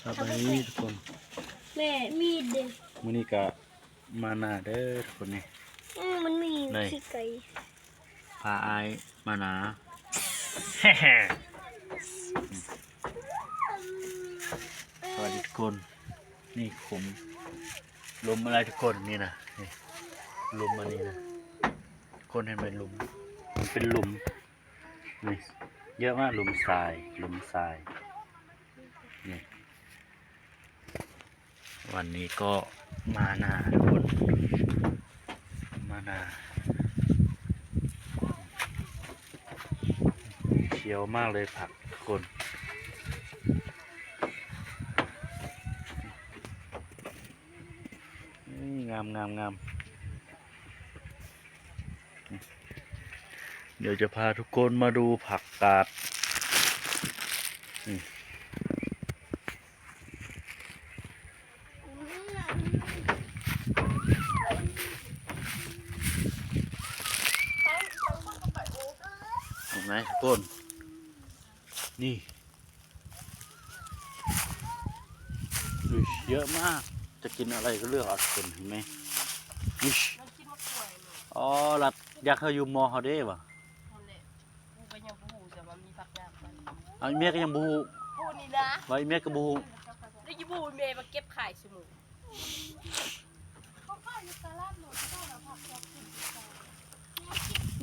ສະບາຍດີທຸກຄົນ ແມ່ມີດເດ້ ມື້ນີ້ກະມານາເດີທຸກຄົນນີ້ ອື ມັນມີ ໄດ້ ຂີ້ໄກ່ ພາອ້າຍມານາ ສະບາຍດີທຸກຄົນ ນີ້ຂຸມ ຫຼຸມອະໄລທຸກຄົນ ນີ້ນະ ນີ້ ຫຼຸມອັນນີ້ນະ ທຸກຄົນເຫັນໄໝ ຫຼຸມ ມັນເປັນຫຼຸມ ນີ້ ເຍອະມາກ ຫຼຸມຊາຍ ຫຼຸມຊາຍ ນີ້ ວັນນີ້ກໍມານາທຸກຄົນ ມານາ ຂຽວມາກເລີຍຜັກທຸກຄົນ ນີ້ ງາມໆໆ ດຽວຈະພາທຸກຄົນມາດູຜັກກາດ ນີ້ ເຫັນໄໝທຸກຄົນ ນີ້ ອຸ້ຍ ເຍອະມາກ ຈະກິນອະໄລກໍເລືອກເອົາທຸກຄົນ ເຫັນໄໝ ອຸ້ຍ ມັນກິນໝາກກ້ວຍນີ້ ອໍ ລັດ ຢາກເຮົາຢູ່ມໍເຮົາເດ້ຫວາ ນັ້ນແຫຼະ ກູກໍຍັງບໍ່ຮູ້ຊະວ່າມີຜັກຫຍັງ ເອົາ ອີ່ແມ່ກໍຍັງບໍ່ຮູ້ ກູນີ້ນະ ວ່າອີ່ແມ່ກໍບໍ່ຮູ້ ໄດ້ຢູ່ບໍ່ແມ່ມາເກັບຂາຍຊຸມື້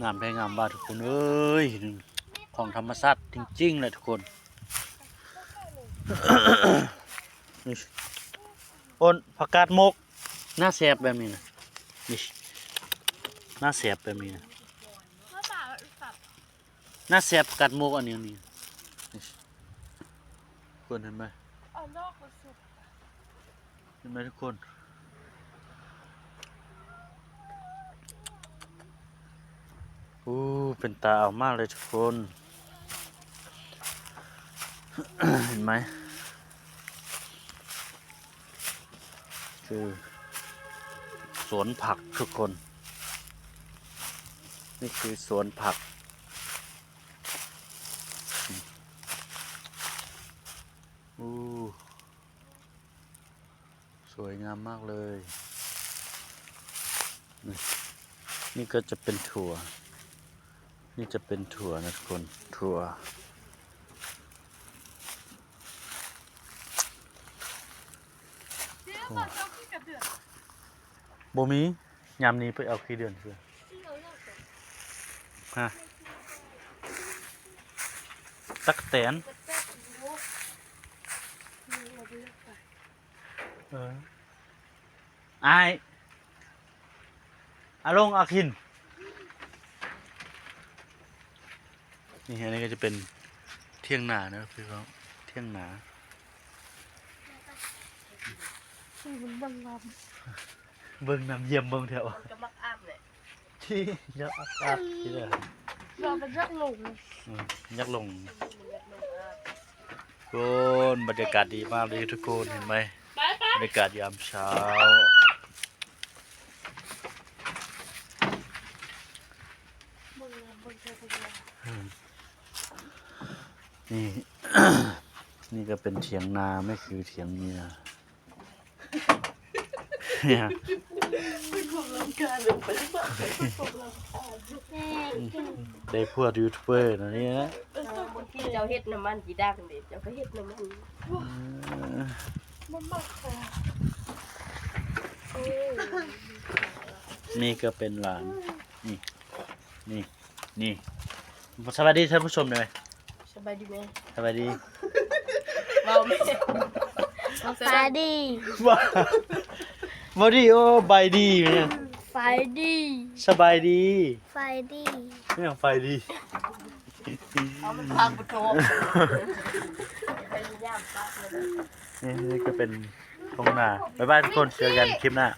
ງາມແທ້ງາມວ່າທຸກຄົນເອີຍ ຂອງທຳມະຊາດຈິງໆແຫຼະທຸກຄົນ ໂອ້ນ ຜັກກາດໝົກ ໜ້າແຊບແບບນີ້ນະ ນີ້ ໜ້າແຊບແບບນີ້ນະ ໜ້າແຊບກັດໝົກອັນນີ້ ນີ້ ທຸກຄົນເຫັນໄໝ ເຫັນໄໝທຸກຄົນ ໂອ້ ເປັນຕາເອົາມາກເລີຍທຸກຄົນ ເຫັນໄໝ ຄືສວນຜັກທຸກຄົນ ນີ້ຄືສວນຜັກ ໂອ້ ສວຍງາມມາກເລີຍ ນີ້ ນີ້ກໍຈະເປັນຖົ່ວ ນີ້ຈະເປັນຖົ່ວນະທຸກຄົນ ຖົ່ວ ບໍ່ມີ ຍາມນີ້ໄປເອົາຂີ້ເດືອນເຊື່ອ ຮະ ຕັກແຕນ ເອີ ອ້າຍ ອາລົງ ອາຄິນ ນີ້ ອັນນີ້ກໍຈະເປັນຖຽງນາເນາະ ພີ່ນ້ອງ ຖຽງນາ ເບິ່ງນຳ ຢ້ຽມເບິ່ງແຖວ ກໍມັກອາບແຫຼະ ທີ່ ຢາກອາບ ທີ່ເດີ ຢາກລົງ ອືມ ຢາກລົງ ໂອ້ ບັນຍາກາດດີມາກເລີຍທຸກຄົນ ເຫັນໄໝ ບັນຍາກາດຍາມເຊົ້າ ນີ້ ນີ້ກໍເປັນຖຽງນາ ແມ່ຄືຖຽງເມຍ ໄດ້ພວກຢູທູບເບີນະນີ້ນະ ບາງທີເຈົ້າເຮັດນ້ຳມັນຊິດັງເດ້ ເຈົ້າກໍເຮັດນ້ຳມັນ ມັນມັກ ນີ້ກໍເປັນຫຼານ ນີ້ ນີ້ ນີ້ ສະບາຍດີທ່ານຜູ້ຊົມແດ່ ສະບາຍດີແມ່ ສະບາຍດີ ເວົ້າແມ່ ສະບາຍດີ ເວົ້າດີ ໂອ້ ບາຍດີແມ່ ບາຍດີ ສະບາຍດີ ບາຍດີ ແມ່ນຫຍັງບາຍດີ ເອົາມັນພາກບໍ່ໂທ ພະຍາຍາມປາກເລີຍ ນີ້ ນີ້ກໍເປັນທົ່ງນາ ບາຍບາຍທຸກຄົນ ເຈີກັນຄລິບໜ້າ.